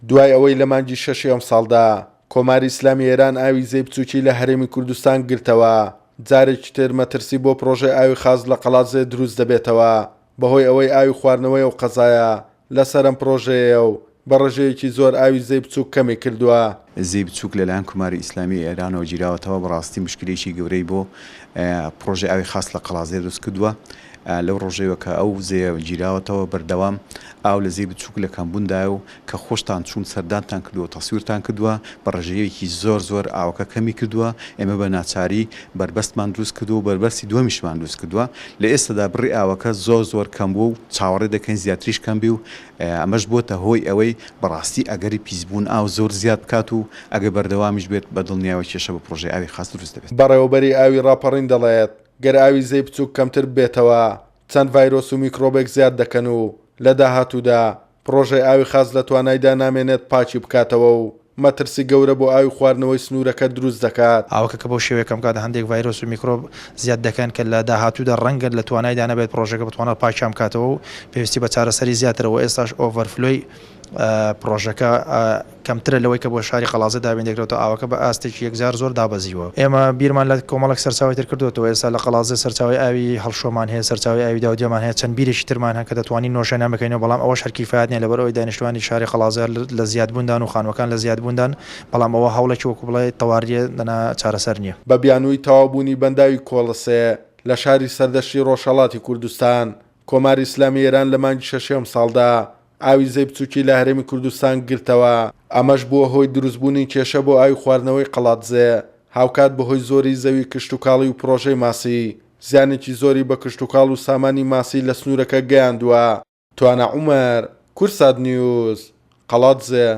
دوای ئەوەی لە مانگی شەشی ئەمساڵدا کۆماری ئیسلامی ئێران ئاوی زێی بچووکی لە هەرێمی کوردستان گرتەوە، جارێکی تر مەترسی بۆ پڕۆژەی ئاوی خاس لە قەڵادزێ دروست دەبێتەوە، بەهۆی ئەوەی ئاوی خواردنەوەی ئەو قەزایە لەسەر ئەم پڕۆژەیەیە و بە ڕێژەیەکی زۆر ئاوی زێی بچووک کەمی کردووە. زێی بچووک لەلایەن کۆماری ئیسلامیی ئێرانەوە گیراوەتەوە، بەڕاستی موشکیلەیەکی گەورەی بۆ پڕۆژەی ئاوی خاس لە قەڵادزێ دروست کردووە. لەو ڕۆژەیەوە کە ئەو زێیە گیراوەتەوە بەردەوام ئاو لە زێی بچووک لە کەمبووندایە و کە خۆشتان چوون سەردانتان کردووە و تەسویرتان کردووە بە ڕێژەیەکی زۆر زۆر ئاوەکە کەمی کردووە، ئێمە بە ناچاری بەربەستمان دروست کردووە و بەربەستی دووەمیشمان دروست کردووە، لە ئێستادا بڕی ئاوەکە زۆر زۆر کەم بووە و چاوەڕێ دەکەین زیاتریش کەم بێ و ئەمەش بۆتە هۆی ئەوەی بەڕاستی ئەگەری پیسبوون ئاو زۆر زیاد بکات و ئەگەر بەردەوامیش بێت بە دڵنیایەوە کێشە بۆ پڕۆژەی ئاوی خاس دروست دەبێت. بەڕێوەبەری ئاوی ڕاپەڕین دەڵێت، گەر ئاوی زێی بچووک کەمتر ببێتەوە، چەند ڤایرۆس و میکرۆبێک زیاد دەکەن و لە داهاتوودا پڕۆژەی ئاوی خاس لە توانایدا نامێنێت پاکی بکاتەوە و مەترسی گەورە بۆ ئاوی خواردنەوەی سنوورەکە دروست دەکات. ئاوەکە کە بەو شێوەیە کەم بکات هەندێک ڤایرۆس و میکرۆب زیاد دەکەن کە لە داهاتوودا ڕەنگە لە توانایدا نەبێت پڕۆژەکە بتوانێت پاکیان بکاتەوە و پێویستی بە چارەسەری زیاترە و ئێستاش overflow ی پڕۆژەکە کەمترە لەوەی کە بۆ شاری قەڵادزێ دابین دەکرێتەوە، ئاوەکە بە ئاستێکی یەکجار زۆر دابەزیوە. ئێمە بیرمان لە کۆمەڵێک سەرچاوەی تر کردووەتەوە، ئێستا لە قەڵادزێ سەرچاوەی ئاوی هەڵشۆمان هەیە، سەرچاوەی ئاوی داودیەمان هەیە، چەند بیرێکی ترمان هەن کە دەتوانین نۆژەنیان بکەینەوە، بەڵام ئەوەش هەر کیفایەت نییە، لەبەرئەوەی دانیشتووانی شاری قەڵادزێ لە زیادبووندان و خانووەکان لە زیادبووندان، بەڵام ئەوە هەوڵێکی وەکو بڵێی تەوارییە دەنا چارەسەر نییە. بە بیانووی تەواوبوونی بەنداوی کۆڵەسێ لە شاری سەردەشتی ڕۆژهەڵاتی کوردستان، کۆماری ئیسلامی ئێران لە مانگی شەشی ئەمساڵدا ئاوی زێی بچووکی لە هەرێمی کوردستان گرتەوە، ئەمەش بووە هۆی دروستبوونی کێشە بۆ ئاوی خواردنەوەی قەڵادزێ، هاوکات بەهۆی زۆری زەوی کشتوکاڵی و پڕۆژەی ماسی، زیانێکی زۆری بە کشتوکاڵ و سامانی ماسی لە سنوورەکە گەیاندووە. توانا عومەر، کوردسات نیوز، قەڵادزێ.